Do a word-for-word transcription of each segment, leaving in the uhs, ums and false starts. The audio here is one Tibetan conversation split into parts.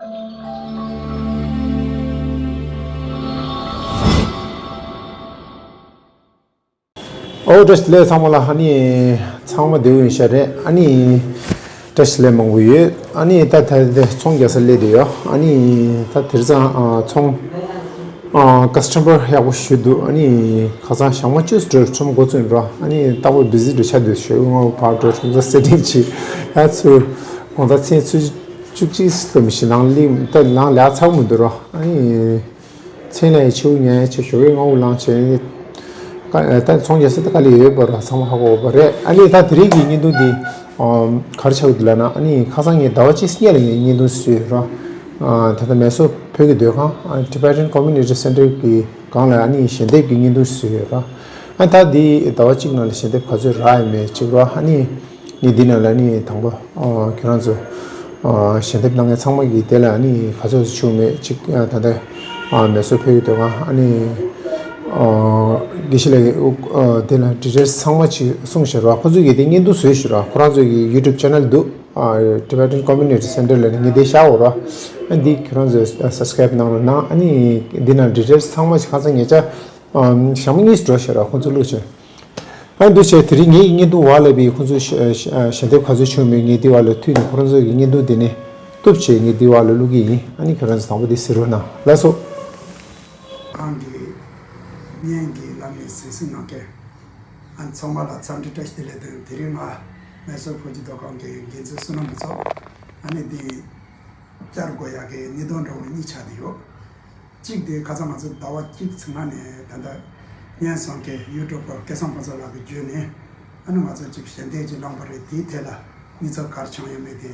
ཨོ་བཀྲ་ཤིས་བདེ་ལེགས་ཚང་མ་ལ། ཨ་ནི་ཚང་མ་བདེ་པོ་ཡིན་ཤག་རེད། ཨ་ནི་བཀྲ་ཤིས་བདེ་ལེགས་མང་པོ་ཡོད། ཨ་ནི་ད་ད་ད་ཚོང་རྒྱག་སར་སླེབས་བསྡད་ཡོད། ཨ་ནི་ད་དེང་སང་ཨ་ཚོང་ཨ་ཀ་སི་ཊ་མར་ཡག་པོ་ཞེ་པོ་འདུག། ཨ་ནི་ཁ་སང་ཞག་མ་བཅུ་ཙམ་འགྲོ་ཚོང་འགོ་བཙུགས་ཡིན་ར། ཨ་ནི་རྟག་པར་བི་ཟི་འགྲོ་ཆགས་འདུག། ཞོགས་པ་སྔ་པོ་ཕར་འགྲོ་ཚོང་ས་སེ་ཊིང་བྱེད་ཡ་ཚུར་དགོང་དག་མཚན་ཚུར་བཅུ་གཅིག་ཙམ་ཞིག་ནང་སླེབས། ད་ནང་ལས་ཚར་མི་འདུག་ར། ཨ་ནི་མཚན་ལ་ཡི་ཆེ་བོ་ཉན་ཡ་ཆེ། ཞོགས་ཀས་སྔ་པོ་ལངས་བྱས་ནས་ཀ་ད་ཚོང་རྒྱག་ས་ད་དཀའ་ལས་ཡོད་པ་ར། ཚང་མ་ཧ་གོ་བ་རེད། ཨ་ནི་ད་དེ་རིང་གི་བརྙན་ཐུང་འདི་ཨམ་ག་རེ་ཆགས་ཀྱི་འདུག་ལབ་ན། ཨ་ནི་ཁ་སང་ངས་ཟླ་བ་གཅིག་སྔོན་ལ་ངས་བརྙན་ཐུང་བཟོས་ཡོད་ར། ཨ་ད་ལྟ་མེ་སོར་བོད་ཀྱི་སྡོད་ཁང་ཨ་Tibetan Community Center་གི་སྒང་ལ་ཨ་ནི་ཞལ་འདེབས་ཀྱི་བརྙན་ཐུང་བཟོས་ཡོད་ར། ཨ་ད་འདི་ཟླ་བ་གཅིག་ནང་ལ་ཞལ་འདེབས་ག་ཚོད་རག་ཡོད་མེད་ཅིག་ར། ཨ་ནི་ངས་འདི་ནང་ལ་ནི་དང་པོ་ཨ་ཁྱེད་རང་ཚོ་ཨ་ཞལ་འདེབས་གནང་མཁན་ཚང་མ་གིས་དེ་ལ་ནི་ག་ཚོད་བྱུང་མེད་ཅིག་ཨ་ད་ལྟ་ཨ་མེ་སོར་ཕེབས་ཀྱི་འདུག་ག། ཨ་ནི་ཨ་དགེ་བཤེས་ལགས་ཀྱིས་ཨ་དེ་ལ་ཌི་ཊེལ་སི་ཚང་མ་ཅིག་གསུངས་བཞག་ར། ཁོ་ཚོས་ཀྱིས་དེ་བརྙན་ཐུང་བཟོས་བཞག་ར། ཁོ་རང་ཚོ་གི་YouTube channel་འདུག། ཨ་Tibetan Community Center་ལ་ནི་ངས་དེ་བཞག་ཡོད་ར། ཨ་འདི་ཁྱེད་རང་ཚོས་ཨ་སབ་སི་ཀ་རའིབ་གནང་རོགས་གནང་། ཨ་ནི་འདི་ནང་ཌི་ཊེལ་སི་ཚང་མ་ཅིག་ཁ་སང་ཉེ་ཆར་ཨ་ཞག་མ་གཉིས་འགྲོ་བཞག་ར། ཁོ་ཚོ་བླུགས་བྱས། ཨ་འདུག་བྱས་དེ་རིང་ངའི་བརྙན་ཐུང་འོག་ལ་བི་ཁོང་ཚོས་ཞལ་འདེབས་ག་ཚོད་བྱུང་མེད་ངས་འདི་འོག་ལ་མཐུད་ནས་ཁོ་རང་ཚོ་གི་བརྙན་ཐུང་འདི་ནས་གཏུབ་བྱས་ངས་འདི་འོག་ལ་བླུག་གི་ཡིན། ཨ་ནི་ཁྱེད་རང་ཚོ་དང་པོ་འདི་གཟིགས་རོགས་གནང་། ལགས་སོ། ཁང་གི་བརྙན་གྱི་ལམ་ནས་གཟིགས་གཟིགས་གནང་མཁན་ཨ་ཚང་མ་ལ་འཚམས་འདྲི་བཀྲ་ཤིས་བདེ་ལེགས་དང་། དེ་རིང་ང་མེ་སོར་བོད་ཀྱི་སྡོད་ཁང་གི་འགན་འཛིན་བསོད་ནམས་ཕུན་ཚོགས་ཨ་ནི་འདི་བཅར་དགོས་ཡག་གི་གནད་དོན་འདྲ་བོ་གཉིས་ཆགས་བསྡད་ཡོད། གཅིག་དེ་ཁ་སང་ང་ཚོ་ཟླ་བ་གཅིག་ཚུན་ནས་ད་ལྟ་སྙན་སེང་གི་ཡུ་ཊུབ་པར་སྐལ་བཟང་ཕུན་ཚོགས་ལགས་ཀྱིས་བརྒྱུད་ནས་ཨ་ནི་ང་ཚོ་གཅིག་ཞལ་འདེབས་ཅིག་བླངས་པ་རེད། དེའི་ཐད་ལ་གནས་ཚུལ་ག་རེ་བྱུང་ཡོད་མེད་དེ་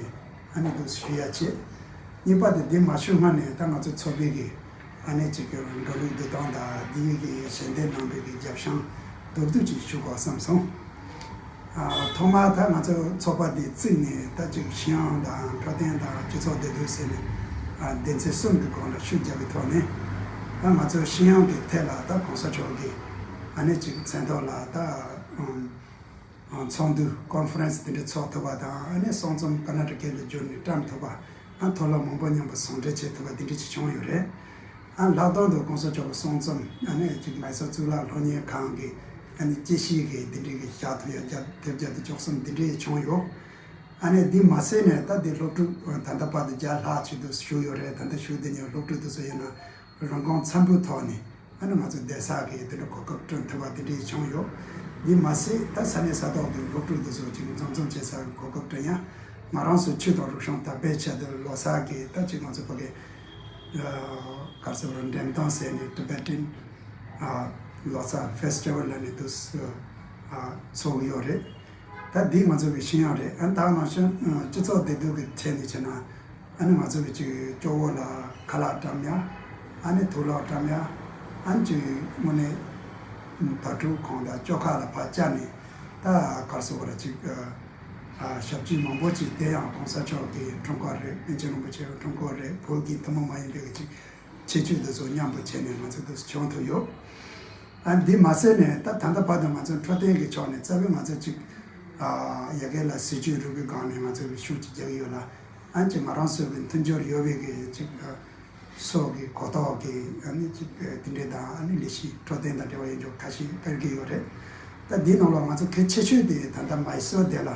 ཨ་ནི་འདུག་ཞུ་ཡ་བྱེད། གཉིས་པ་དེ་འདི་མ་ཞུ་སྔ་ནས་ད་ང་ཚོ་ཚོགས་པའི་གི་ཨ་ནི་གཅིག་གི་འགྲོ་ལུགས་འདུལ་སྟངས་དང་འདི་ཡི་གི་ཞལ་འདེབས་གནང་པའི་གི་རྒྱབ་བཤང་མདོར་བསྡུས་ཅིག་ཞུ་དགོས་བསམ་སོང་། ཨ་ཐོག་མར་ད་ང་ཚོ་ཚོགས་པ་འདི་བཙུགས་ནས་ད་ཅིག་ཤེས་ཡོན་དང་འཕྲོད་བསྟེན་དང་སྤྱི་ཚོགས་བདེ་སྡུག་ཟེར་ནས་ཨ་སྡེ་ཚན་གསུམ་གྱི་སྒང་ལ་ཤུགས་རྒྱབ་པའི་ཐོག་ནས་ཨ་ང་ཚོ་ཤེས་ཡོན་གྱི་ཐད་ལ་ད་གོང་ས་མཆོག་གི་ཨ་ནི་ཅིག་མཚན་ཐོག་ལ་ད་ཨ་ཚོགས་འདུ་ཀོན་ཕ་རེན་སི་དེ་འདྲ་ཚོགས་ཐུབ་པ་དང་ཨ་ནི་གསུང་རྩོམ་ཀར་ནཱ་ཊ་ཀ་ལ་བསྒྱུར་ནས་བཀྲམ་ཐུབ་པ་ཨ་མཐོ་སློབ་མང་པོ་མཉམ་པོ་ཟུང་འབྲེལ་བྱེད་ཐུབ་པ་དེ་འདྲ་ཅིག་བྱུང་ཡོད་རེད། ཨ་ལྷག་དོན་དུ་གོང་ས་མཆོག་གི་གསུང་རྩོམ་ཨ་ནི་ཅིག་མེ་སོར་གཙུག་ལག་སློབ་གཉེར་ཁང་གི་ཨ་ནི་དཔྱད་ཞིབ་གི་འདི་འདྲའི་གི་བཞག་ཐུབ་ཡ་བརྒྱ་དེབ་བརྒྱ་དང་བཅུ་གསུམ་འདི་འདྲའི་བྱུང་ཡོད། ཨ་ནི་འདི་མ་ཟད་ནས་ད་འདི་སློབ་ཕྲུག་ད་ལྟ་བར་དུ་བརྒྱ་ལྷག་ཅིག་ཏུ་བཞུགས་ཡོད་རེད། ད་ལྟ་བཞུགས་བསྡད་མཁན་སློབ་ཕྲུག་དེ་ཚོ་ཡིན་ན་རང་རྐང་ཚ་པོའི་ཐོག་ནས་ཨ་ནི་ང་ཚོ་བསྡད་ས་གི་འདི་འདྲ་གོ་སྐབས་བསྐྲུན་ཐུབ་པ་འདི་འདྲའི་བྱུང་ཡོད། འདི་མ་ཟད་ད་ས་གནས་ས་ཐོག་གི་སློབ་ཕྲུག་དེ་ཚོ་ཅིག་འཛོམས་འཛོམས་བྱེད་ས་གི་གོ་སྐབས་བསྐྲུན་ཡ། ང་རང་ཚོ་ཆོས་དང་རིག་གཞུང་དར་སྤེལ་ཆེད་དུ་ལོ་གསར་གྱི་ད་ཅིག་ང་ཚོ་ཕ་གི་ག་རེ་ཟེར་བ་རེད། འགྲེམས་སྟོན་ཟེར་ནས་Tibetan་ལོ་གསར་ཕེ་སི་ཊི་ཝལ་ལབ་ནས་འདུག་ཚོགས་ཡོད་རེད། ད་འདི་ང་ཚོ་གི་ཤེས་ཡོན་རེད། ཨ་ད་ནང་བཞིན་སྤྱི་ཚོགས་བདེ་སྡུག་གི་ཐད་ནས་བྱས་ན་ཨ་ནི་ང་ཚོ་གི་ཅིག་སྐྱོ་བོ་ལ་ཁ་ལག་བཀྲམ་ཡ། ཨ་ནི་དུག་ལོག་བཀྲམ་ཡ། ཨ་ནི་ཅིག་དངོས་གནས་དྭ་ཕྲུག་ཁོང་དང་ཅོ་ཁ་ལ་ཕར་བཅར་ནས་ད་ག་རེ་ཟེར་བ་རེད། ཅིག་ཞབས་ཕྱི་མང་པོ་ཅིག་དེ་ཡང་གོང་ས་མཆོག་གི་འཁྲུངས་སྐར་རེད། པཎ་ཆེན་རིན་པོ་ཆེའི་འཁྲུངས་སྐར་རེད། བོད་ཀྱི་ཐུན་མོང་མ་ཡིན་པའི་ཅིག་ཁྱད་ཆོས་དེ་ཚོ་མཉམ་པོ་བྱས་ནས་ང་ཚོ་དེ་བྱུང་ཐུབ་ཡོད། ཨ་འདི་མ་ཟད་ནས་ད་ད་ལྟ་བར་དུ་ང་ཚོ་འཕྲོད་བསྟེན་གྱི་ཕྱོགས་ནས་རྩ་བའི་ང་ཚོ་ཅིག་ཡ་གི་ལ་སྲིད་ཇུས་རུ་བའི་སྒང་ནས་ང་ཚོ་གི་ཤུགས་ཅིག་རྒྱག་གི་ཡོད་ལ། ཨ་ཅིག་ང་རང་ཚོ་གི་མཐུན་སྦྱོར་ཡོད་པའི་གི་ཅིག་སོགས་ཀྱི་གོ་རྟོགས་ཀྱི་ཨ་ནི་ཅིག་དེ་འདྲས་དང་ཨ་ནི་ལས་གཞི་འཕྲོད་བསྟེན་དང་འབྲེལ་བ་ཡོད་ཕྱོགས་ཁ་ཤས་སྤེལ་གྱི་ཡོད་རེད། ད་འདིའི་ནང་ལ་ང་ཚོ་གལ་ཆེ་ཤོས་དེ་ད་ལྟ་མེ་སོར་དེ་ལ་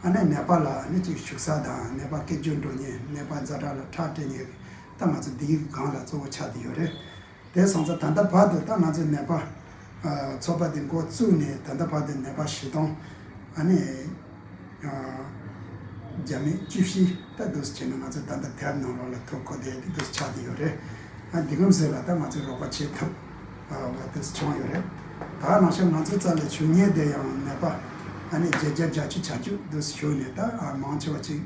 ཨ་ནི་ནད་པ་ལ་ཨ་ནི་ཅིག་བཞུགས་ས་དང་ནད་པ་སྐད་སྒྱུར་འགྲོ་མཁན་ནད་པ་ཛ་དྲག་ལ་ཁྲག་སྤྲད་མཁན་ད་ང་ཚོ་འདིའི་སྒང་ལ་གཙོ་བོ་ཆགས་བསྡད་ཡོད་རེད། དེ་སོང་ཙང་ད་ལྟ་བར་དུ་ད་ང་ཚོའི་ནད་པ་ཚོགས་པ་དེ་འགོ་བཙུགས་ནས་ད་ལྟ་བར་དུ་ནད་པ་བཞི་སྟོང་ཨ་ནི་བརྒྱ་མེད་བཅུ་བཞི་ད་འདུག་སེ་བྱས་ནས་ང་ཚོ་ད་ལྟ་དེབ་ནང་ལོགས་ལ་ཐོ་བཀོད་དེ་འདུག་སེ་ཆགས་བསྡད་ཡོད་རེད། ཨ་འདི་གམ་ཟེར་ལ་ད་ང་ཚོས་རོགས་པ་བྱེད་ཐུབ་པ་འདུག་སེ་བྱུང་ཡོད་རེད། ད་ནང་བཞིན་ང་ཚོའི་རྩ་ལ་བཞུགས་མཁན་དེ་ཡང་ནད་པ་ཨ་ནི་བརྒྱད་བརྒྱ་བརྒྱད་ཅུ་གྱ་གཅིག་འདུག་སེ་བཞུགས་ནས་ད་མང་ཆེ་བ་ཅིག་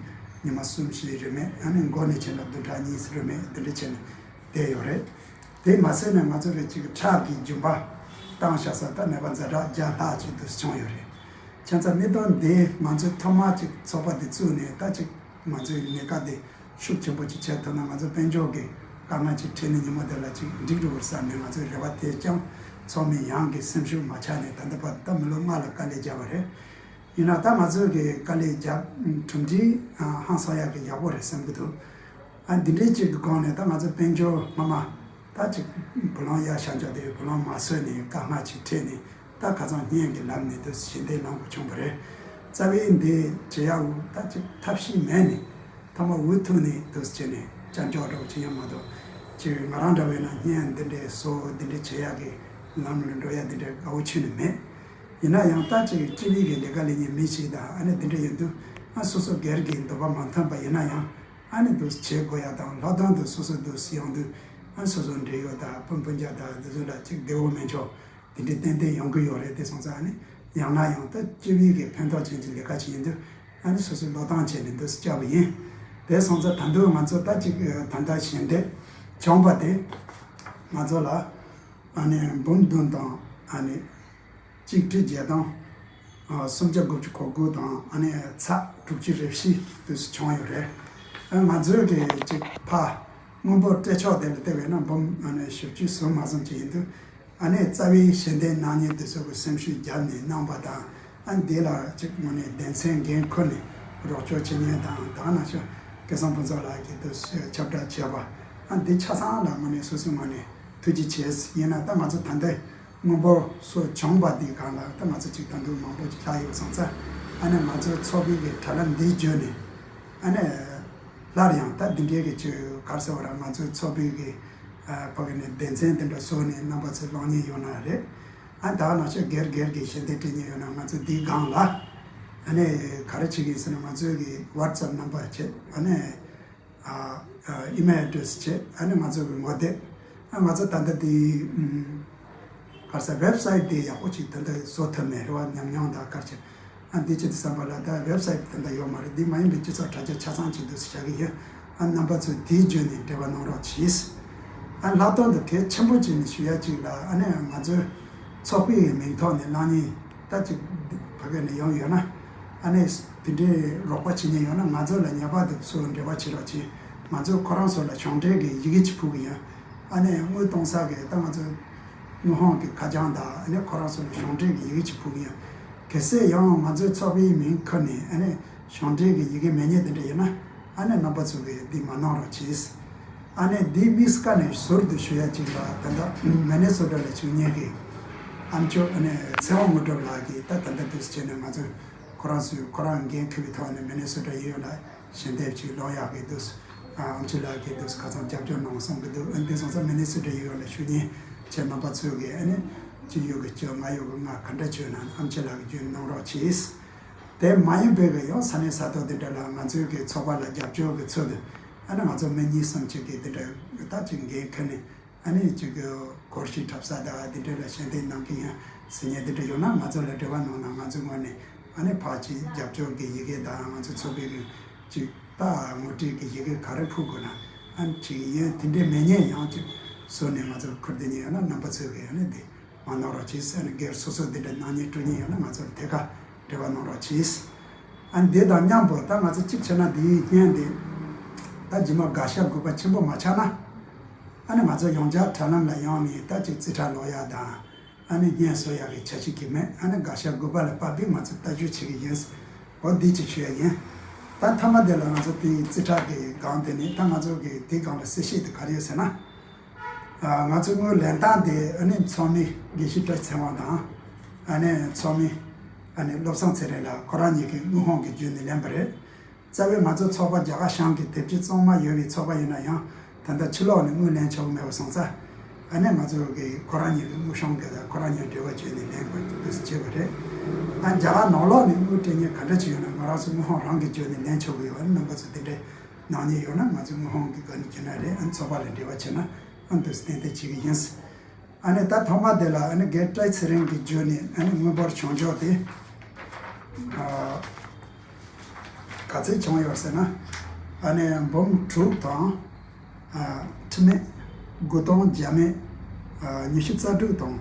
ཉི་མ་གསུམ་བཞི་རེད་མེད། ཨ་ནི་འགོ་ནས་བྱས་ན་བདུན་ཕྲག་གཉིས་རེད་མེད་དེ་འདྲ་བྱས་ནས་བསྡད་ཡོད་རེད། དེ་མ་ཟད་ནས་ང་ཚོ་རེ་གཅིག་ཁྲག་གི་རྒྱུན་པ་བཏང་བཞག་ས་ད་ནད་པ་ཛ་དྲག་བརྒྱ་ལྷག་ཅིག་ཏུ་བྱུང་ཡོད་རེད། བྱས་ཙང་གནད་དོན་འདི་ང་ཚོས་ཐོག་མར་ཅིག་ཚོགས་པ་འདི་བཙུགས་ནས་ད་ཅིག་ང་ཚོའི་ལས་ཀ་འདི་ཤུགས་ཆེན་པོ་ཅིག་བྱས་ཐུབ་ན་ང་ཚོ་དཔལ་འབྱོར་གྱི་དཀའ་ངལ་ཅིག་འཕྲད་ནས་ཉིན་མོ་འདི་ལ་ཅིག་འགྲིག་འགྲོ་བར་བསམ་ནས་ང་ཚོའི་རེ་བ་དེ་བཅངས། ཚོགས་མི་ཡོངས་ཀྱི་སེམས་ཤུགས་མ་ཆག་ནས་ད་ལྟ་བར་ད་མི་ལོ་ལྔ་ལ་དཀའ་ལས་བརྒྱབ་པ་རེད། ཡིན་ན་ད་ང་ཚོའི་གི་དཀའ་ལས་བརྒྱབ་གྲུབ་འབྲས་ཧང་སང་ཡག་གི་ཡག་པོ་རེད་བསམ་གྱི་འདུག། ཨ་འདི་འདྲའི་ཅིག་གི་སྒང་ནས་ད་ང་ཚོ་དཔལ་འབྱོར་སྔ་མ་ད་ཅིག་བུ་ལོན་གཡར་བཞག་འཇོག་དེ་བུ་ལོན་མ་གསོས་ནས་དཀའ་ངལ་ཅིག་འཕྲད་ནས། ད་ཁ་སང་བརྙན་གྱི་ལམ་ནས་འདུག་སེ་ཞལ་འདེབས་གནང་དགོས་བྱུང་བ་རེད། རྩ་བའི་འདི་བྱེད་ཡག་འུ་ད་ཅིག་ཐབས་ཤེས་མེད་ནས་ཐ་མ་འུ་ཐུག་ནས་འདུག་སེ་བྱས་ནས་བཅར་འཇོག་འདྲ་བོ་བྱེད་ཡ་མ་གཏོགས། ཅིག་ང་རང་འདྲ་བས་ན་བརྙན་འདི་འདྲའི་བཟོ་འདི་འདྲའི་བྱེད་ཡག་གི་ལམ་ལ་འགྲོ་ཡ་འདི་འདྲའི་དགའ་བོ་ཁྱོན་ནས་མེད། ཡིན་ན་ཡང་ད་ཅིག་སྤྱི་པའི་གི་ལས་ཀ་ལས་ཉེན་མི་ཞིག་དང་ཨ་ནི་འདི་འདྲ་ཡིན་དུས། ཨ་སོ་སོ་སྒེར་གྱི་འདོད་པ་མ་འཐོན་པ་ཡིན་ན་ཡང་ཨ་ནི་འདུག་བྱེད་དགོས་ཡ་དང་། ལྷག་དོན་དུ་སོ་སོ་འདུག་ཡོང་དུས་ཨ་སོ་སོ་འབྲེལ་ཡོད་དང་སྤུན་སྤུན་ཀྱག་དང་འདི་ཚོ་ལ་ཅིག་བདེ་བོ་མེད་ཆོག་དེ་འདྲའི་ཏན་ཏན་ཡོང་གི་ཡོད་རེད། དེ་སོང་ཙང་ཨ་ནི་ཡང་ན་ཡང་ད་སྤྱི་པའི་གི་ཕན་ཐོགས་ཅན་གྱི་ལས་ཀ་ཅིག་ཡིན་དུས་ཨ་ནི་སོ་སོ་བློས་བཏང་བྱས་ནས་འདུག་བཅར་བ་ཡིན། དེ་སོང་ཙང་ད་དུང་ང་ཚོ་ད་ཅིག་ད་ལྟ་ཞལ་འདེབས་བྱུང་བ་དེ་ང་ཚོ་ལ་ཨ་ནི་འབུམ་བདུན་དང་ཨ་ནི་གཅིག་ཁྲི་བརྒྱད་དང་། ཨ་སུམ་བརྒྱ་དགུ་བཅུ་གོ་དགུ་དང་ཨ་ནི་ཚེག་དྲུག་ཅུ་རེ་བཞི་དུས་སུ་བྱུང་ཡོད་རེད། ཨ་ང་ཚོའི་གི་ཅིག་ཕ་དངུལ་འབོར་སྤྲད་ཕྱོགས་དེ་ལ་བལྟས་པས་ན་འབུམ་ཨ་ནི་བཞི་བཅུ་ཟུང་མ་ཟིན་ཅིག་ཡིན་དུས། ཨ་ནི་རྩ་བའི་ཞལ་འདེབས་གནང་མཁན་དེ་ཚོ་གི་སེམས་ཤུགས་བརྒྱབ་ནས་གནང་པ་དང་། ཨ་འདི་ལ་ཅིག་དངོས་གནས་དོན་ཚན་འགན་འཁུར་ནས་རོགས་སྐྱོར་བྱེད་མཁན་དང་། ད་ག་ནང་བཞིན་སྐལ་བཟང་ཕུན་ཚོགས་ལགས་ཀྱིས་དུས་སུ་ཁྱབ་བསྒྲགས་བྱས་པ། ཨ་འདི་ཆ་ཚང་ལ་དངོས་གནས་སོ་སོའི་ངོས་ནས་ཐུགས་རྗེ་ཆེ། ཡིན་ན་ད་ང་ཚོ་ད་ལྟ་དངུལ་འབོར་སོགས་བྱུང་བ་འདི་སྒང་ལ་ད་ང་ཚོ་ཅིག་ད་དུང་མང་པོ་ཅིག་ལྷག་ཡོད་སོང་ཙང་། ཨ་ནི་ང་ཚོའི་ཚོགས་པའི་གི་དྲ་ལམ་འདི་བརྒྱུད་ནས་ཨ་ནི་སླར་ཡང་ད་འདི་འདྲའི་གི་ཅིག་ག་རེ་ཟེར་བ་ར། ང་ཚོའི་ཚོགས་པའི་གི་ཨ་ཕ་གི་ནས་སྡེ་ཚན་དེ་འདྲ་བཟོས་ནས་རྣམ་པ་ཚོས་གློག་བརྙན་ཡོད་ན་རེད། ཨ་ད་ག་ནང་བཞིན་སྒེར་སྒེར་གི་ཞལ་འདེབས་སྤྲད་མཁན་ཡོད་ན་ང་ཚོ་འདི་སྒང་ལ་ཨ་ནི་ག་རེ་བྱེད་ཀྱི་ཡིན་ཟེར་ན། ང་ཚོའི་གི་ཝཊ་སེབ་ནམ་བར་བྱེད། ཨ་ནི་ཨ་ཨི་མེལ་ཨེ་ཌི་རེ་སི་བྱས། ཨ་ནི་ང་ཚོ་གི་ངོ་དེབ། ཨ་ང་ཚོ་ད་ལྟ་དེ་ཨམ་ག་རེ་ཟེར། ཝེབ་སའིཊ་དེ་ཡག་པོ་ཅིག་ད་ལྟ་བཟོ་ཐུབ་མེད་རེད་བ། ཉམས་མྱོང་དང་ག་རེ་བྱས། ཨ་འདི་ཅི་དེ་བསམ་པ་ལ་ད་ཝེབ་སའིཊ་ད་ལྟ་ཡོད་མ་རེད། འདི་མ་ཡིན་པའི་སྤྱི་ཚོགས་དྲ་རྒྱ་ཆ་ཚང་ཅིག་འདུག་སེ་བྱ་གི་ཡིན། ཨ་རྣམ་པ་ཚོས་དེའི་བརྒྱུད་ནས་འབྲེལ་བ་གནང་རོགས་གྱིས། ཨ་ལྷག་དོན་དུ་གལ་ཆེན་པོ་བྱས་ནས་ཞུ་ཡ་ཅིག་ལ། ཨ་ནི་ང་ཚོའི་ཚོགས་པའི་མིང་ཐོག་ནས་གློག་བརྙན་ད་ཅིག་ཕ་གི་ནས་ཡོང་ཡོད་ན། ཨ་ནི་དེ་འདྲའི་རོགས་པ་བྱེད་མཁན་ཡོད་ན་ང་ཚོ་ལ་ངེས་པར་དུ་ཚུར་འབྲེལ་བ་བྱེད་རོགས་གྱིས། ང་ཚོ་ཁོ་རང་ཚོ་ལ་གཞུང་འབྲེལ་གྱི་ཡི་གེ་ཅིག་ཕུལ་གི་ཡིན། ཨ་ནི་དངུལ་གཏོང་ས་གི་ད་ང་ཚོ་དངུལ་ཧོང་གི་ཁ་བྱང་དང་། ཨ་ནི་ཁོ་རང་ཚོ་ལ་གཞུང་འབྲེལ་གྱི་ཡི་གེ་ཅིག་ཕུལ་གི་ཡིན། གལ་སྲིད་ཡང་ང་ཚོའི་ཚོགས་པའི་མིང་ཁུར་ནས་ཨ་ནི་གཞུང་འབྲེལ་གྱི་ཡི་གེ་མེད་མཁན་དེ་འདྲ་ཡིན་ན། ཨ་ནི་རྣམ་པ་ཚོ་གིས་འདི་མ་གནང་རོགས་གྱིས། ཨ་ནི་འདི་དམིགས་བཀར་ནས་ཟུར་དུ་ཞུ་ཡ་ཅིག་ལ། ད་ལྟ་མི་ནི་སོ་ཊ་ལ་བཞུགས་མཁན་གྱི་ཨ་མཆོག་ཨ་ནི་ཚེ་དབང་དངོས་གྲུབ་ལགས་ཀྱིས་ད་ད་ལྟ་དུས་སུ་བྱས་ནས་ང་ཚོ་ཁོ་རང་ཚོས་ཁོ་རང་འགན་འཁུར་བའི་ཐོག་ནས་མི་ནི་སོ་ཊ་གཡས་གཡོན་ལ་ཞལ་འདེབས་ཅིག་སློང་ཡག་གི་འདུག་ཨ་མཆོག་ལགས་ཀྱིས་འདུག་ཁ་སང་རྒྱབ་སྐྱོར་གནང་སོང་གི་འདུག་ཨ་འདི་སོང་ཙང་མི་ནི་སོ་ཊ་གཡས་གཡོན་ལ་བཞུགས་མཁན་ཁྱེད་རྣམ་པ་ཚོས་གིས་ཨ་ནི་གཅིག་ཡོད་གི་གཅིག་ང་ཡོད་གི་ང་ག་འདྲ་བྱོས་ན་ཨ་མཆོག་ལགས་ཀྱིས་བརྒྱུད་གནང་རོགས་གྱིས། དེ་མ་ཡིན་པའི་གི་ཡང་ས་གནས་ས་ཐོག་དེ་འདྲ་ལ་ང་ཚོའི་གི་ཚོགས་པ་ལ་རྒྱབ་སྐྱོར་གི་ཚུལ་དུ། ཨ་ནི་ང་ཚོ་མི་གཉིས་གསུམ་ཅིག་གིས་དེ་འདྲ་ད་ཅིག་འགན་འཁུར་ནས། ཨ་ནི་ཅིག་གི་སྐོར་ཞིག་འཁྲབ་ས་དང་དེ་འདྲ་ལ་ཞལ་འདེབས་གནང་གི་ཡིན་ཟེར་མཁན་དེ་འདྲ་ཡོད་ན་ང་ཚོ་ལ་འབྲེལ་བ་གནང་ན། ང་ཚོའི་ངོས་ནས་ཨ་ནི་ཕར་ཅིག་རྒྱབ་སྐྱོར་གི་ཡི་གེ་དང་། ང་ཚོ་ཚོགས་པའི་གི་ཅིག་ད་ངོ་སྤྲོད་ཀྱི་ཡི་གེ་ག་རེ་ཕུལ་དགོས་ན། ཨ་ནི་ཅིག་ཡིན་དེ་འདྲའི་མེད་མཁན་ཡང་ཅིག་བཟོས་ནས་ང་ཚོར་ཁུར་བསྡད་མཁན་ཡོད་ན་རྣམ་པ་ཚོས་གི་ཨ་ནི་འདི་མ་གནང་རོགས་གྱིས། ཨ་ནི་སྒེར་སོ་སོ་འདི་འདྲ་གནང་མཁན་སྤྲོད་མཁན་ཡོད་ན་ང་ཚོར་ཐད་ཀར་འབྲེལ་བ་གནང་རོགས་གྱིས། ཨ་ནི་འདི་དང་མཉམ་པོ་ད་ང་ཚོ་གཅིག་བྱས་ན་འདིའི་བརྙན་འདི་ད་རྗེས་མ་དགག་བྱ་དགོས་པ་ཆེན་པོ་མ་ཆགས་ན། ཨ་ནི་ང་ཚོ་ཡང་བསྐྱར་དྲ་ལམ་ལ་ཡོང་ནས་ད་ཅིག་རྩིས་ཁྲ་ཀློག་ཡག་དང་། ཨ་ནི་བརྙན་བཟོ་ཡག་གི་བྱ་བྱེད་ཀྱི་མེད། ཨ་ནི་དགག་བྱ་དགོས་པ་ལ་དཔག་པའི་ང་ཚོ་ལྟ་སྐྱོང་བྱེད་ཀྱི་ཡིན། འོ་འདི་ཅིག་ཞུ་ཡ་ཡིན། ད་མཐའ་མ་དེ་ལ་ང་ཚོ་དེའི་རྩིས་ཁྲ་གི་སྒང་དེ་ནས་ད་ང་ཚོ་གི་དེའི་སྒང་ལ་གསལ་བཤད་དེ་ག་རེ་ཡོད་ཟེར་ན། ཨ་ང་ཚོའི་དངུལ་ལེན་སྟངས་དེ་ཨ་ནི་ཚོགས་མི་དགེ་བཤེས་བཀྲ་ཤིས་ཚེ་དབང་དང་། ཨ་ནི་ཚོགས་མི་ཨ་ནི་བློ་བཟང་ཚེ་རིང་ལགས་ཁོ་རང་གཉིས་ཀྱིས་དངུལ་ཁང་གི་བརྒྱུད་ནས་ལེན་པ་རེད། རྩ་བའི་ང་ཚོ་ཚོགས་པ་རྒྱ་གར་གཞུང་གི་དེབ་སྐྱེལ་གཙང་མ་ཡོད་པའི་ཚོགས་པ་ཡིན་ན་ཡང་། ད་ལྟ་ཕྱི་ལོགས་ནས་དངུལ་ལེན་ཆོག་གི་མེད་པ་སོང་ཙང་། ཨ་ནི་ང་ཚོ་གི་ཁོ་རང་གཉིས་ཀྱི་དངུལ་སྲུང་གི་དང་ཁོ་རང་གཉིས་འབྲེལ་བ་བྱས་ནས་ལེན་དགོས་འདུག་ཟེར་བྱས་པ་རེད། ཨ་རྒྱ་གར་ནང་ལོགས་ནས་དངུལ་སྤྲད་མཁན་ག་འདྲ་ཅིག་ཡོད་ན་ང་རང་ཚོ་དངུལ་ཁང་རང་གིས་བརྒྱུད་ནས་ལེན་ཆོག་གི་ཡོད། ཨ་ནི་རྣམ་པ་ཚོ་དེ་འདྲའི་གནང་མཁན་ཡོད་ན་ང་ཚོ་དངུལ་ཁང་གི་སྒང་ནས་བརྒྱུད་ན་རེད། ཨ་ནི་ཚོགས་པ་ལ་འབྲེལ་བ་བྱས་ན་ཨ་འདུག་སེ་ཏན་ཏན་བྱེད་ཀྱི་ཡིན། ཨ་ནི་ད་ཐོག་མ་དེ་ལ་ཨ་ནི་དགེ་བཀྲ་ཤིས་ཚེ་རིང་གི་བརྒྱུད་ནས་ཨ་ནི་དངུལ་འབོར་བྱུང་ཕྱོགས་དེ་ཨ་ག་ཚོད་བྱུང་ཡོད་ཟེར་ན། ཨ་ནི་འབུམ་དྲུག་དང་ཨ་ཁྲི་མེད་དགུ་སྟོང་བརྒྱ་མེད་ཨ་ཉི་ཤུ་རྩ་དྲུག་དང་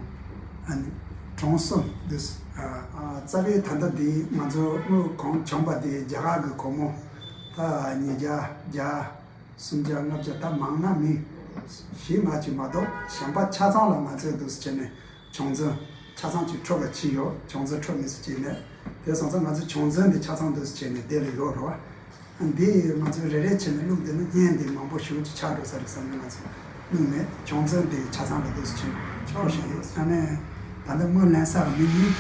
ཨ་ནི་གྲངས་གསུམ་འདུག་ཨ་རྩ་བའི་ད་ལྟ་འདི་ང་ཚོ་དངུལ་གང་བྱུང་པ་དེ་རྒྱ་གར་གྱི་སྒོར་མོ་ད་ཉིས་བརྒྱ་བརྒྱ། སུམ་བརྒྱ་ལྔ་བརྒྱ། ད་མང་ན་མི་བཞི་ལྔ་ཅིག་མ་གཏོགས་གཞན་པ་ཆ་ཚང་ལ་ང་ཚོས་འདུག་སེ་བྱས་ནས་བྱུང་འཛིན་ཆ་ཚང་ཅིག་འཕྲོད་པ་ཅིག་ཡོད། བྱུང་འཛིན་འཕྲོད་མི་སྲིད་ཅིག་མེད། དེ་སོང་ཙང་ང་ཚོ་བྱུང་འཛིན་འདི་ཆ་ཚང་འདུག་སེ་བྱས་ནས་དེ་ལ་ཡོད་རེད་བ། འདི་ང་ཚོ་རེ་རེ་བྱས་ནས་བླུགས་བསྡད་ན་བརྙན་འདི་མང་པོ་ཞེ་པོ་ཅིག་ཆགས་འགྲོ་ས་རེད་བསམ་ནས་ང་ཚོ་བླུགས་མེད། བྱུང་ཚུལ་འདི་ཆ་ཚང་ལ་འདུག་སེ་ཕྱིན་ཆོག་བཞིན་ཡོད། ཨ་ནི་ད་ལྟ་དངུལ་ལེན་སར་མི་གཉིས།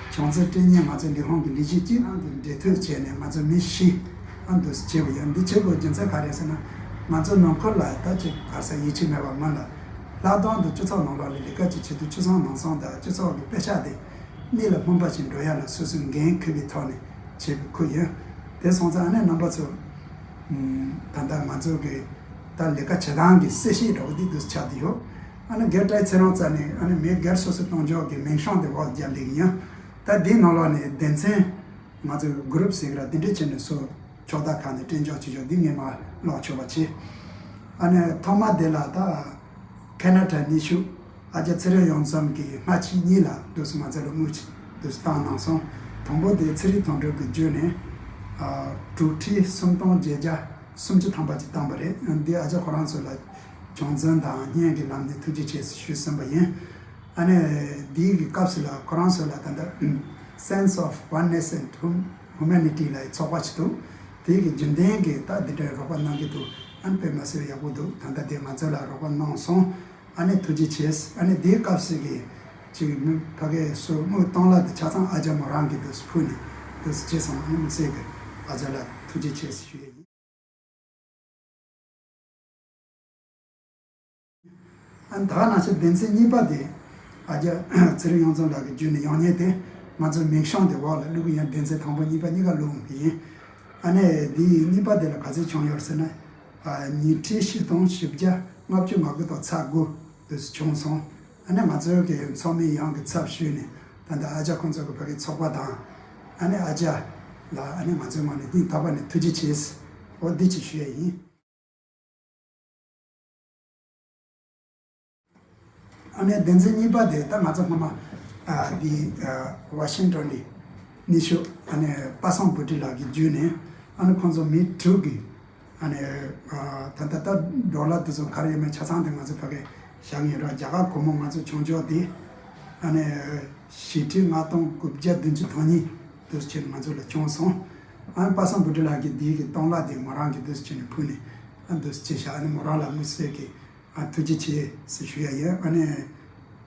བྱུང་ཚུལ་སྤྲད་མཁན་ང་ཚོ་ལས་ཁུངས་ཀྱི་ལས་བྱེད་གཅིག་ཨང་དུ་འབྲེལ་མཐུད་བྱས་ནས་ང་ཚོ་མི་བཞི་ཨང་དུ་བྱས་པ་ཡིན། འདི་བྱེད་དགོས་རྒྱུ་མཚན་ག་རེ་ཟེར་ན། ང་ཚོ་ནང་ཁུལ་ལ་ད་ཅིག་ག་རེ་ཟེར་ཡིད་ཆེས་མེད་པ་མིན་ལ། ལྷག་དོན་དུ་སྤྱི་ཚོགས་ནང་ལོགས་ལ་ལས་ཀ་ཅིག་བྱེད་དུས་སྤྱི་ཚོགས་ནང་སོང་དང་སྤྱི་ཚོགས་ཀྱི་དཔེ་ཆ་དེ་མི་ལ་སྨིན་པ་ཞིག་འགྲོ་ཡ་ལ་སོ་སོའི་འགན་འཁུར་བའི་ཐོག་ནས་བྱེད་པའི་ཁུལ་ཡིན། དེ་སོང་ཙང་ཨ་ནི་རྣམ་པ་ཚོ། ད་ལྟ་ང་ཚོ་གི་ད་ལས་ཀ་བྱེད་སྟངས་ཀྱི་གསལ་བཤད་འདྲ་བོ་འདི་འདུག་ཆགས་བསྡད་ཡོད། ཨ་ནི་སྒེར་དྲ་ཚེ་རིང་རྩ་ནས་ཨ་ནི་མི་སྒེར་སོ་སོ་གཏོང་ཕྱོགས་ཀྱི་མིང་སྲིང་དེ་འོག་རྒྱབ་ལེགས་ཡིན། ད་འདིའི་ནང་ལོགས་ནས་སྡེ་ཚན་ང་ཚོ་གུ་རུབ་ཟེར་གི་ར་དེ་འདྲས་བྱས་ནས་སོ་ཕྱོགས་མཐའ་ཁག་ནས་སྤྲད་འཇོག་བྱེད་ཕྱོགས་འདི་ངས་མར་ཀློག་ཆོག་པ་བྱེད། ཨ་ནི་ཐོག་མ་དེ་ལ་ད་ཁེ་ན་ཌ་ནུས་ཤུགས་ཨ་ཅག་ཚེ་རིང་གཡུ་མཚམས་ཀྱིས་སྔ་ཕྱི་གཉིས་ལ་འདུག་སེ་ང་ཚོ་ལ་དངུལ་ཅིག་འདུག་སེ་བཏང་གནང་སོང་། དང་པོ་དེ་ཚེ་རིང་དོན་གྲུབ་ཀྱིས་བརྒྱུད་ནས་ཨ་དྲུག་ཁྲི་སུམ་སྟོང་བརྒྱད་བརྒྱ་སུམ་ཅུ་ཐམ་པ་ཅིག་བཏང་པ་རེད། འདི་ཨ་ཅག་ཁོ་རང་ཚོ་ལ་བྱུང་འཛིན་དང་བརྙན་གྱི་ལམ་ནས་ཐུགས་རྗེ་ཆེ་ཞུས་ཟིན་པ་ཡིན། ཨ་ནི་འདིའི་གི་སྐབས་སུ་ལ་ཁོ་རང་ཚོ་ལ་ད་ལྟ་Sense of Oneness and Hum- Humanity ལ་ཚོགས་པ་ཅིག་འདུག་དེའི་གི་རྒྱུན་ལྡན་གྱི་ད་འདི་འདྲའི་རོགས་པ་གནང་གི་འདུག་ཨ་ནི་དཔེ་མ་སྲིད་ཡག་པོ་འདུག་ད་ལྟ་དེ་ང་ཚོ་ལ་རོགས་པ་གནང་སོང་། ཨ་ནི་ཐུགས་རྗེ་ཆེ། ཨ་ནི་དེའི་སྐབས་སུ་གི་ཅིག་མི་ཕ་གིའི་སོ་དངུལ་གཏོང་ལ་དེ་ཆ་ཚང་ཨ་ཅག་མོ་རང་གི་འདུག་ཕུལ་ནས་འདུག་བྱས་སོང་། ཨ་ནི་དམིགས་བསལ་གྱི་ཨ་ཅག་ལ་ཐུགས་རྗེ་ཆེ་ཞུ་ཡས་ཡིན། ཨ་ནི་ད་ག་ནང་བཞིན་སྡེ་ཚན་གཉིས་པ་དེ་ཨ་ཅག་ཚེ་རིང་གཡུ་མཚམས་ལགས་ཀྱིས་བརྒྱུད་ནས་ཡོང་མཁན་དེ་ང་ཚོའི་མིང་སྲིང་དེ་འོག་ལ་བླུག་གི་ཡིན། སྡེ་ཚན་དང་པོ་གཉིས་པ་གཉིས་ཀ་བླུག་འོང་གི་ཡིན། ཨ་ནི་དེའི་གཉིས་པ་དེ་ལ་ག་ཚོད་བྱུང་ཡོད་ཟེར་ན། ཉིས་ཁྲི་བཞི་སྟོང་བཞི་བརྒྱ་ལྔ་བཅུ་ང་དགུ་དང་ཚེག་དགུ་དེ་བྱུང་སོང་། ཨ་ནི་ང་ཚོའི་གི་ཚོགས་མི་ཡོངས་ཀྱི་ཚབ་ཞུས་ནས་ད་ལྟ་ཨ་ཅག་ཁོང་ཚོ་གི་ཕ་གི་ཚོགས་པ་དང་ཨ་ནི་ཨ་ཅག་ལ་ཨ་ནི་ང་ཚོའི་ངོས་ནས་སྙིང་ཐག་པ་ནས་ཐུགས་རྗེ་ཆེ། འོ་འདི་ཅིག་ཞུ་ཡས་ཡིན། ཨ་ནི་སྡེ་ཚན་གཉིས་པ་དེ་ད་ང་ཚོ་སྔོན་མ་ཨ་འདི་ཨ་ཝ་ཤིང་ཊོན་ནས་ནུས་ཤུགས་ཨ་ནི་པ་སངས་བུ་ཊི་ལགས་ཀྱིས་བརྒྱུད་ནས་ཨ་ནི་ཁོང་ཚོ་མི་དྲུག་གིས་ཨ་ནི་ཨ་ད་ལྟ་ད་ཌོ་ལར་དེ་ཚོ་ག་རེ་ཡོད་མེད་ཆ་ཚང་དེ་ང་ཚོ་ཕ་གིར་བཞག་ཡོད་ར། རྒྱ་གར་སྒོར་མོ་ང་ཚོ་བྱུང་ཕྱོགས་དེ་ཨ་ནི་བཞི་ཁྲི་ལྔ་སྟོང་དགུ་བརྒྱ་བདུན་ཅུ་དོན་གཉིས་དེ་ཚོ་ང་ཚོ་ལ་བྱུང་སོང་། ཨ་ནི་པ་སངས་བུ་ཊི་ལགས་ཀྱིས་འདི་གི་སྟོང་ལ་དེ་མོ་རང་གིས་དེ་ཚོ་ནས་ཕུལ་ནས་ཨ་དེ་ཚོ་བྱས་ཤག་ཨ་ནི་མོ་རང་ལ་དམིགས་བསལ་གྱི་ཨ་ཐུགས་རྗེ་ཆེ་ཟེར་ཞུ་ཡ་ཡོད། ཨ་ནི་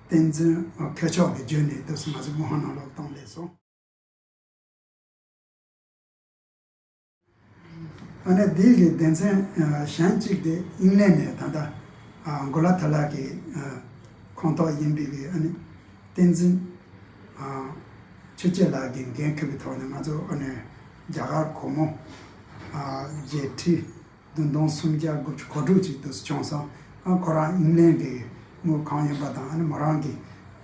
བསྟན་འཛིན་མཁས་མཆོག་གིས་བརྒྱུད་ནས་དུས་སུ་ང་ཚོ་དངུལ་ཧང་ནང་ལོགས་གཏོང་ལས་སོང་། ཨ་ནི་འདི་གི་སྡེ་ཚན་གཞན་གཅིག་དེ་ཨིང་ལན་ནས་ད་ལྟ་གོ་ལ་ཐ་ལག་གི་ཁོངས་གཏོགས་ཡིན་པའི་གི་ཨ་ནི་བསྟན་འཛིན་ཆོས་སྐྱིད་ལགས་ཀྱིས་འགན་འཁུར་བའི་ཐོག་ནས་ང་ཚོ་ཨ་ནི་རྒྱ་གར་སྒོར་མོ་བརྒྱད་ཁྲི་བདུན་སྟོང་སུམ་བརྒྱ་དགུ་བཅུ་གོ་དྲུག་ཅིག་དུ་བྱུང་སོང་། ཨ་ཁོ་རང་ཨིང་ལན་གྱི་དངུལ་གང་ཡིན་པ་དང་ཨ་ནི་མོ་རང་གིས་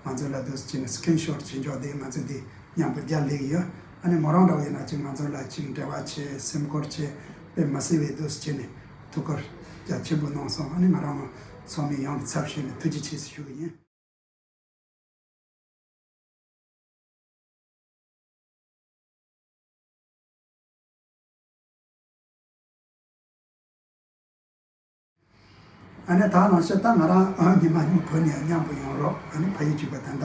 ང་ཚོ་ལ་དུ་བྱས་ནས་སི་ཀི་རིན་ཤོཊ་བྱེད་འཇོག་དེ་ང་ཚོ་འདི་མཉམ་པོ་རྒྱག་ལེགས་ཡོད། ཨ་ནི་མོ་རང་འདྲ་བོ་ཡིན་ན་ཅིག་ང་ཚོ་ལ་ཅིག་འབྲེལ་བ་བྱས་སེམས་ཁུར་བྱས་དཔེ་མ་སྲིད་པའི་དུ་བྱས་ནས་ཐུགས་ཁུར་རྒྱ་ཆེན་པོ་གནང་སོང་། ཨ་ནི་ང་རང་ཚོགས་མི་ཡོངས་ཀྱི་ཚབ་ཞུས་ནས་ཐུགས་རྗེ་ཆེ་ཞུ་གི་ཡིན། ཨ་ནི་ད་ནང་བཞིན་ད་ང་རང་ཨ་ཉི་མ་གཉིས་བོད་ནས་མཉམ་པོ་ཡོང་རོགས། ཨ་ནི་ཕ་ཡུལ་གཅིག་པ་ད་ལྟ་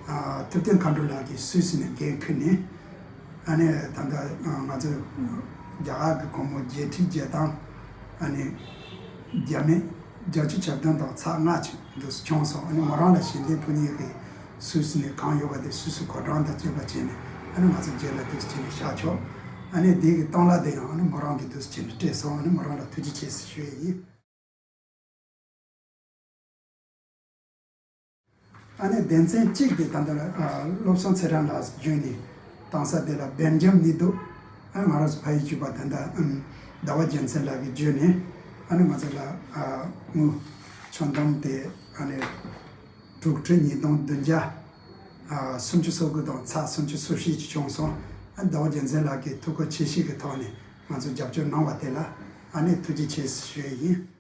ཨ་ཐུབ་བསྟན་མཁའ་འགྲོ་ལགས་ཀྱིས་སུད་སི་ནས་འགན་ཁུར་ནས་ཨ་ནི་ད་ལྟ་ང་ཚོ་རྒྱ་གར་གྱི་སྒོར་མོ་བརྒྱད་ཁྲི་བརྒྱད་སྟོང་ཨ་ནི་བརྒྱ་མེད་བརྒྱད་ཅུ་གྱ་བདུན་དང་ཚེག་ལྔ་ཅིག་འདུག་སེ་བྱུང་སོང་། ཨ་ནི་མོ་རང་ལ་ཞལ་འདེབས་ཕུལ་མཁན་གྱི་སུད་སི་ནས་གང་ཡོད་པ་དེ་སུད་སི་གོ་གྲངས་དང་བཅས་པ་བྱས་ནས་ཨ་ནི་ང་ཚོ་རྗེས་ལ་འདུག་སེ་བྱས་ནས་བཞག་ཆོག་ཨ་ནི་དེ་གི་སྟོང་ལ་དེ་ཡང་ཨ་ནི་མོ་རང་གིས་འདུག་སེ་བྱས་ནས་སྤྲད་སོང་། ཨ་ནི་མོ་རང་ལ་ཐུགས་རྗེ་ཆེ་ཟེར་ཞུ་ཡས་ཡིན། ཨ་ནི་སྡེ་ཚན་གཅིག་དེ་ད་ལྟ་ཨ་བློ་བཟང་ཚེ་རིང་ལགས་བརྒྱུད་ནས་བཏང་ས་དེ་ལ་སྦེལ་ཇམ་ནས་འདུག་ཨ་ང་རང་ཚོ་ཕ་ཡུལ་གཅིག་པ་ད་ལྟ་ཨམ་ཟླ་བ་རྒྱལ་མཚན་ལགས་ཀྱིས་བརྒྱུད་ནས་ཨ་ནི་ང་ཚོ་ལ་ཨ་དངུལ་ཆུ་འདམ་དེ་ཨ་ནི་དྲུག་ཁྲི་ཉིས་སྟོང་བདུན་བརྒྱ་ཨ་སུམ་ཅུ་སོ་དགུ་དང་ཚེག་སུམ་ཅུ་སོ་བཞི་ཅིག་བྱུང་སོང་། ཨ་ཟླ་བ་རྒྱལ་མཚན་ལགས་ཀྱིས་ཐུགས་ཁུར་ཆེ་བཞེས་ཀྱི་ཐོག་ནས་ང་ཚོ་རྒྱབ་སྐྱོར་གནང་བ་དེ་ལ་ཨ་ནི་ཐུགས་རྗེ་ཆེ་ཞུ་ཡས་ཡིན།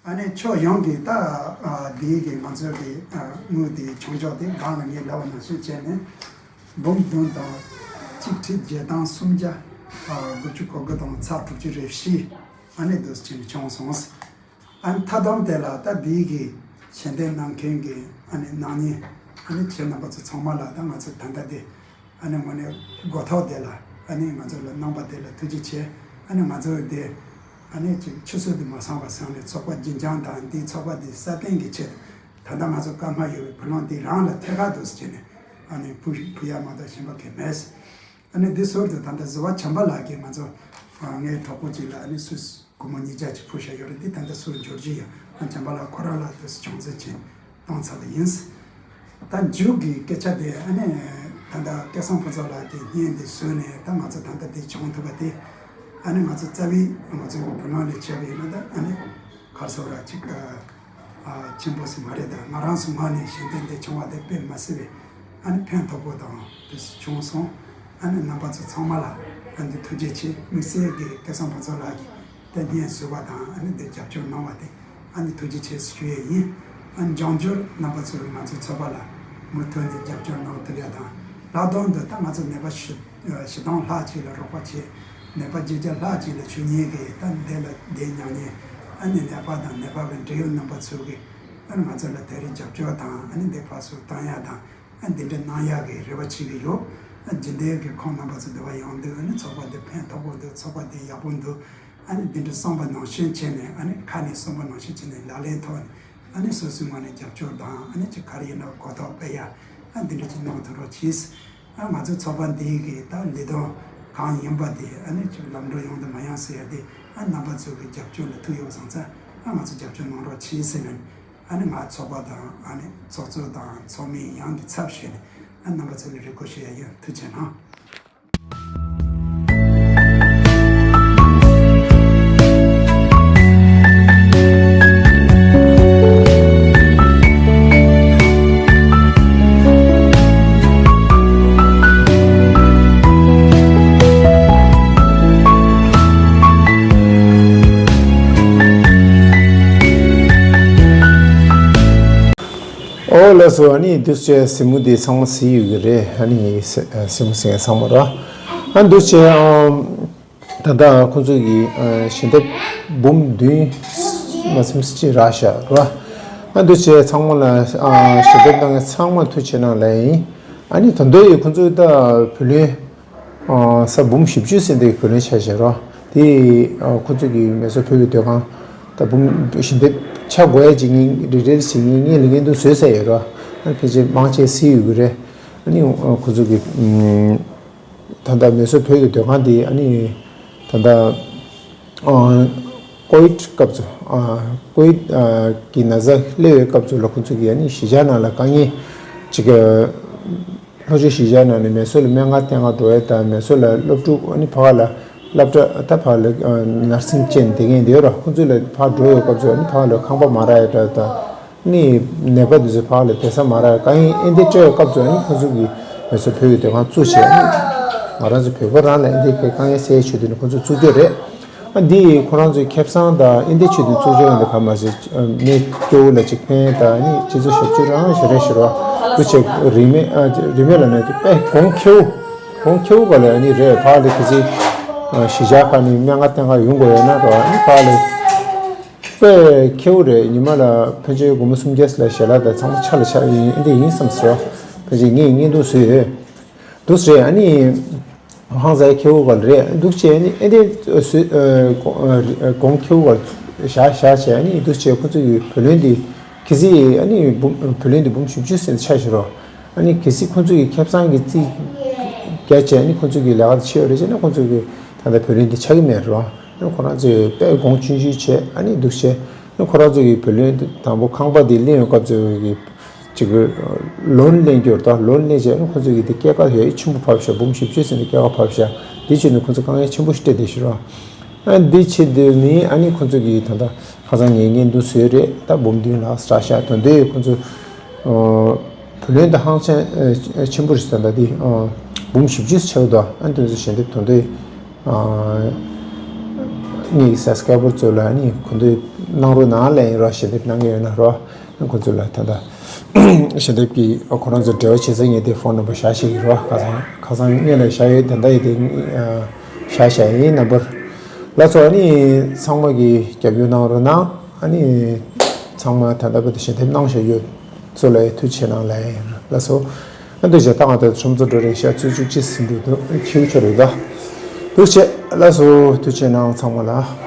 ཨ་ནི་ཕྱོགས་ཡོངས་ཀྱི་ད་ཨ་འདིའི་གི་ང་ཚོའི་གི་ཨ་དངུལ་དེ་བྱུང་ཕྱོགས་དེ་སྒང་ལ་ངས་ལབ་པ་ནང་བཞིན་བྱས་ནས་འབུམ་བདུན་དང་གཅིག་ཁྲི་བརྒྱད་སྟོང་སུམ་བརྒྱ་ཨ་དགུ་བཅུ་གོ་དགུ་དང་ཚེག་དྲུག་ཅུ་རེ་བཞི་ཨ་ནི་འདུག་སེ་བྱས་ནས་བྱུང་སོང་། ཨ་ནི་མཐའ་སྡོམ་དེ་ལ་ད་འདིའི་གི་ ཞལ་འདེབས་གནང་མཁན་གྱི་ཨ་ནི་གནང་ཉན་ཨ་ནི་ཁྱེད་རྣམ་པ་ཚོ་ཚང་མ་ལ་ད་ང་ཚོ་ད་ལྟ་དེ་ཨ་ནི་དངོས་གནས་མགོ་ཐོག་དེ་ལ་ཨ་ནི་ང་ཚོ་ལ་གནང་བ་དེ་ལ་ཐུགས་རྗེ་ཆེ། ཨ་ནི་ང་ཚོ་དེ་ཨ་ནི་ཅིག་ཆུད་ཟོས་དུ་མ་སོང་བ་སོང་ནས་ཚོགས་པ་རྒྱུན་འཁྱོངས་དང་འདིའི་ཚོགས་པ་འདི་སྲ་བརྟན་གྱི་ཆེད་དུ་ད་ལྟ་ང་ཚོ་སྐར་མ་ཡོད་པའི་བུ་ལོན་འདི་རང་ལ་ཐད་ཀར་དུ་བྱས་ནས་ཨ་ནི་ཕུལ་ཕུལ་ཡ་མ་གཏོགས་གཞན་པ་གང་མེད། ཨ་ནི་འདི་ཟུར་དུ་ད་ལྟ་ཟུར་པ་བྱམས་པ་ལགས་ཀྱིས་ང་ཚོ་ཨ་ངའི་གྲོགས་པོ་གཅིག་ལ་ཨ་ནི་སུས་སྒོར་མོ་ཉིས་བརྒྱ་ཅིག་ཕུལ་བཞག་ཡོད་རེད། འདི་ད་ལྟ་ཟུར་འབྱོར་རྒྱུ་ཡོད། ཨ་བྱམས་པ་ལགས་ཁོ་རང་ལ་དུ་ཅུང་ཟད་ཅིག་བཏང་ཚར་བ་ཡིན། ད་མཇུག་གི་སྐད་ཆ་དེ་ཨ་ནི་ད་ལྟ་སྐལ་བཟང་ཕུན་ཚོགས་ལགས་ཀྱིས་བརྙན་འདི་བཟོས་ནས་ད་ང་ཚོ་ད་ལྟ་འདི་བྱུང་ཐུབ་པ་དེ་ཨ་ནི་ང་ཚོ་རྩ་བའི་ང་ཚོའི་བུ་ལོན་ལས་བྱས་པ་ཡིན་ན་ད་ཨ་ནི་ག་རེ་ཟེར་ར་ཅིག་ཨ། ཆེན་པོ་ཞིག་མ་རེད། ད་ང་རང་ཚོ་ངོས་ནས་ཞལ་འདེབས་འདི་བྱུང་བ་དེ་དཔེ་མི་སྲིད་པའི་ཨ་ནི་ཕན་ཐོགས་པོ་དང་དེ་བྱུང་སོང་། ཨ་ནི་རྣམ་པ་ཚོ་ཚང་མ་ལ་ཨ་ནི་ཐུགས་རྗེ་ཆེ། དམིགས་བསལ་གྱི་སྐལ་བཟང་ཕུན་ཚོགས་ལགས་ཀྱིས་དེ་བརྙན་བཟོས་པ་དང་ཨ་ནི་འདི་རྒྱབ་སྐྱོར་གནང་བ་དེ་ཨ་ནི་ཐུགས་རྗེ་ཆེ་ཞུ་ཡས་ཡིན། ཨ་ནི་འབྱུང་འགྱུར་རྣམ་པ་ཚོས་ང་ཚོའི་ཚོགས་པ་ལ་མུ་མཐུད་ནས་རྒྱབ་སྐྱོར་གནང་ཐུབ་ཡ་དང་ལྷག་དོན་དུ་ད་ང་ཚོ་ནད་པ་ཞི་ཞི་སྟོང་ལྷག་ཅིག་ལ་རོགས་པ་བྱས། ནད་པ་བརྒྱད་བརྒྱ་ལྷག་ཅིག་ལ་ཞུ་མཁན་གྱི་ད་འདི་ལ་བསྡད་མྱོང་མཁན་ཨ་ནི་ནད་པ་དང་ནད་པ་གི་འབྲེལ་ཡོད་རྣམ་པ་ཚོ་གིས་ཨ་ནི་ང་ཚོ་ལ་ད་རེས་རྒྱབ་སྐྱོར་དང་ཨ་ནི་འདི་ཕར་ཚུར་བཏང་ཡ་དང་ཨ་འདི་འདྲ་གནང་ཡ་གི་རེ་བ་བྱེད་ཀྱི་ཡོད། ཨ་རྒྱུན་ལྡན་གྱི་ཁོང་རྣམ་པ་ཚོ་འདི་བ་ཡོང་དུས་ཨ་ནི་ཚོགས་པ་འདི་ཕན་ཐོགས་པོ་འདུག་ཚོགས་པ་འདི་ཡག་པོ་འདུག་ཨ་ནི་འདི་འདྲ་གསུངས་པ་ནང་བཞིན་བྱས་ནས་ཨ་ནི་ཁ་ནས་གསུངས་པ་ནང་བཞིན་བྱས་ནས་ལག་ལེན་ཐོག་ནས་ཨ་ནི་སོ་སོའི་ངོས་ནས་རྒྱབ་སྐྱོར་དང་ཨ་ནི་ཅིག་ག་རེ་ཡིན་ན་གོ་རྟོགས་སྤེལ་ཡ་ཨ་འདི་འདྲ་ཅིག་གནང་ཐུབ་རོགས་གྱིས། ཨ་ང་ཚོའི་ཚོགས་པ་འདིའི་གི་ད་ལས་དོན་གང་ཡིན་པ་དེ་ཨ་ནི་ཅིག་ལམ་འགྲོ་ཡོང་དུ་མ་ཡོང་ཟེར་ཡ་དེ་ཨ་རྣམ་པ་ཚོ་གི་རྒྱབ་སྐྱོར་ལ་ཐུག་ཡོད་སོང་ཙང་ཨ་ང་ཚོ་རྒྱབ་སྐྱོར་གནང་རོགས་གྱིས་ཟེར་ནས་ཨ་ནི་ང་ཚོགས་པ་དང་ཨ་ནི་ཚོགས་གཙོ་དང་ཚོགས་མི་ཡོངས་ཀྱི་ཚབ་བྱས་ནས་ཨ་རྣམ་པ་ཚོ་ལ་རེ་སྐུལ་ཞུ་ཡ་ཡིན། ཐུགས་རྗེ་གནང་། ཨོ་ལགས་སོ། ཨ་ནི་འདུག་སེ་གཟིགས་མོ་འདི་ཚང་མ་གཟིགས་ཡོད་ཀྱི་རེད། ཨ་ནི་གཟིགས་མོ་གཟིགས་མཁན་ཚང་མ་ར། ཨ་འདུག་སེ་ཨམ། ད་ལྟ་ཁོང་ཚོ་གི་ཨ་ཞལ་འདེབས་འབུམ་བདུན་མ་ཟིན་ཅིག་རག་ཤག་ར། ཨ་འདུག་སེ་ཚང་མ་ལ་ཨ་ཞལ་འདེབས་གནང་མཁན་ཚང་མ་ཐུགས་རྗེ་གནང་ལབ་ཡིན། ཨ་ནི་ད་དུང་ཡོད་ཁོང་ཚོ་ད་བུ་ལོན། ཨ་ས་འབུམ་བཞི་བཅུ་ཟིན་དེ་བུ་ལོན་ཆགས་བཞག་རོ། དེ་ཨ་ཁོ་ཚོ་གི་མེ་སོར་བོད་ཀྱི་སྡོད་ཁང་ད་འབུམ་བཞི་འདེབས་ཆགས་དགོས་ཡ་ཅིག་ངས་རེ་རེ་ཞིག་ངས་ངས་ལས་འགན་དུ་བཟོས་ཚར་ཡོད་རོ། ཨ་ཕལ་ཆེར་མང་ཆེ་སིལ་ཡོད་ཀྱི་རེད། ཨ་ནི་ཨ་ཁོ་ཚོ་གི་ཨམ་ད་ལྟ་མེ་སོར་བོད་ཀྱི་སྡོད་ཁང་དེ་ཨ་ནི་ད་ལྟ་ཨ་ཀོ་ཝིད་སྐབས་སུ་ཨ་ཀོ་ཝིད་ཨ་གི་ན་ཚ་སླེབས་པའི་སྐབས་སུ་ལ་ཁོ་ཚོ་གི་ཨ་ནི་གཞིས་ཆགས་ནང་ལ་དཀའ་ངལ་ཅིག་ལྷོ་ཕྱོགས་གཞིས་ཆགས་ནང་ནས་མེ་སོར་ལ་སྨན་ཁང་བསྟེན་ག་འགྲོ་ཡས་དང་མེ་སོར་ལ་སློབ་ཕྲུག་ཨ་ནི་ཕ་ག་ལ་སློབ་གྲྭ་ད་ཕ་ག་ལ་ནར་སིང་ཅན་དེ་ངས་འདི་ར་ཁོང་ཚོ་ལ་ཕ་ག་འགྲོ་ཡོད་སྐབས་སུ་ཨ་ནི་ཕ་ག་ལ་ཁང་པ་མ་རག་ཡས་འདྲ་དང་ཨ་ནི་ནད་པ་འདི་ཚོ་ཕ་ག་ལ་བསྡད་ས་མ་རག་ཡས་དཀའ་ངལ་ཨེ་འདི་སྤྲད་ཡོད་སྐབས་སུ་ཨ་ནི་ཁོང་ཚོ་གི་མེ་སོར་བོད་ཀྱི་སྡོད་ཁང་བཙུགས་བྱས་ཨ་ནི་ང་རང་ཚོ་བོད་པ་རང་ལ་ཨེ་འདི་གི་དཀའ་ངལ་སེལ་ཆེད་དུ་ནི་ཁོང་ཚོ་བཙུགས་རྒྱུ་རེད། ཨ་འདི་ཁོ་རང་ཚོའི་ཁེ་བཟང་དང་ཨེ་འདི་ཆེད་དུ་བཙུགས་ཆོག་ཡོང་དུས་ག་མ་ཟད་མི་སྐྱོ་བོ་ལ་ཅིག་ཕན་དང་ཨ་ནི་སྤྱི་ཚོགས་ཞབས་ཞུ་རང་ཞེ་རེ་ཞེ་རོ་འདུ་བྱེད་རིན་མེད་ཨ་རིན་མེད་ལ་ནི་དཔེ་གོང་ཁེ་བོ་གོང་ཁེ་བོ་ག་ལ་ཨ་ནི་རེད་ཕ་ལ་གི་ཚེ་གཞིས་ཆགས་ཁག་ནས་སྨན་ཁང་བསྟེན་ག་ཡོང་དགོས་ཡོད་ན་རོ་ཨ་ནི་ཕ་ལ་དཔེ་ཁེ་བོ་རེད། ཉི་མ་ལ་ཕལ་ཆེར་སྒོར་མོ་སུམ་བརྒྱ་ལ་ཞལ་ལག་དང་ཚང་མ་ཆ་ལ་ཆ་ཡིན་ཨེ་འདི་ཡིན་བསམ་སོ་ཕལ་ཆེར་ངས་བརྙན་ཐུང་བཟོས་ཡོད། འདུག་སེ་རེད། ཨ་ནི་ཧང་སང་ཁེ་བོ་ག་ལ་རེད་འདུག་བྱས་ཨ་ནི་ཨེ་འདི་གོང་ཁེ་བོ་ག་ལ་བཞག་བཞག་བྱས་ཨ་ནི་འདུག་བྱས་ཁོ་ཚོ་གི་བུ་ལོན་འདི་གལ་སྲིད་ཨ་ནི་འབུམ་བུ་ལོན་འདི་འབུམ་བཞི་བཅུ་ཟིན་ཆགས་ཤི་རོ། ཨ་ནི་གལ་སྲིད་ཁོ་ཚོ་གི་ཁེ་བཟང་གི་རྩིས་རྒྱག་བྱས་ཨ་ནི་ཁོ་ཚོ་གི་ལས་ཀ་དེ་ཕྱེ་ཡོད་རེད་བྱས་ན་ཁོ་ཚོ་གི་ད་ལྟ་བུ་ལོན་འདི་ཆགས་ཀྱི་མེད་རོ། ཨ་ནི་ཁོ་རང་ཚོས་དཔེ་གོང་ཆུང་ཆུང་བྱས་ཨ་ནི་འདུག་བྱས་ཨ་ནི་ཁོ་རང་ཚོ་གི་བུ་ལོན་དང་པོ་ཁང་པ་འདི་ལེན་ཡོང་སྐབས་ཚོ་གི་ཅིག་ལོན་ལེན་རྒྱུར་དང་ལོན་ལེན་བྱས་ཁོ་ཚོ་གིས་དེ་སྐྱེད་ཀ་ཡ་ཆེན་པོ་ཕབ་ཤག་འབུམ་བཞི་བཅུ་ཟིན་ནས་སྐྱེད་ཀ་ཕབ་ཤག་འདི་བྱས་ནས་ཁོ་ཚོ་དཀའ་ངལ་ཆེན་པོ་ཞིག་འཕྲད་བསྡད་ཤག་རོ། ཨ་འདི་བྱས་དུས་ནི་ཨ་ནི་ཁོ་ཚོ་གིས་ད་ལྟ་ཁ་སང་ངས་ངས་འདུག་བཟོས་རེད་ད་འབུམ་བདུན་ལྷག་སྲ་ཤག་དོན་དུ་ཁོ་ཚོ་བུ་ལོན་དང་ཧང་ཅང་ཆེན་པོ་རེད་ད་ལྟ་འདི་འབུམ་བཞི་བཅུ་ཆགས་འདུག་ཨ་འདི་ཚོ་ཞལ་འདེབས་དོན་དུ། ངའི་སབ་སི་ཀ་རའི་བར་ཚོ་ལ་ནི་གོ་བསྡུར་གནང་རོགས་གནང་ལབ་ཡིན་རོགས་ཞལ་འདེབས་གནང་གི་ཡོད་ན་རོགས་ཁོ་ཚོ་ལ་ད་ལྟ་ཞལ་འདེབས་ཀྱི་ཁོ་རང་ཚོ་འབྲེལ་བ་བྱེད་ས་ངས་དེ་ཕོན་ནམ་བར་བཞག་ཤེས་ཀྱི་རོགས་ཁ་སང་ཁ་སང་སྔོན་ལ་བཞག་ཡོད་ད་ལྟ་ཡི་དེ་བཞག་བཞག་ཡིན་ནམ་བར་ལ་ཚོ་ཨ་ནི་ཚང་མ་གི་རྒྱབ་སྐྱོར་གནང་རོགས་གནང་ཨ་ནི། ཚང་མ་ད་ལྟ་བར་དུ་ཞལ་འདེབས་གནང་བཞིན་ཡོད། ཚོ་ལ་ཐུགས་རྗེ་ཆེ་གནང་ལ་ཡིན་ལགས་སོ། ཨ་འདུག་བྱས་ད་ང་ད་ཁྲོམ་ཚོ་འགྲོ་རིང་ཞག་ཚོད་བཅུ་གཅིག་ཟིན་འགྲོ་འདུག་ཁྱེའུ་ཆོ་རེད་ད། འདུག་བྱས་ལགས་སོ། ཐུགས་རྗེ་གནང་ཚང་མ་ལ།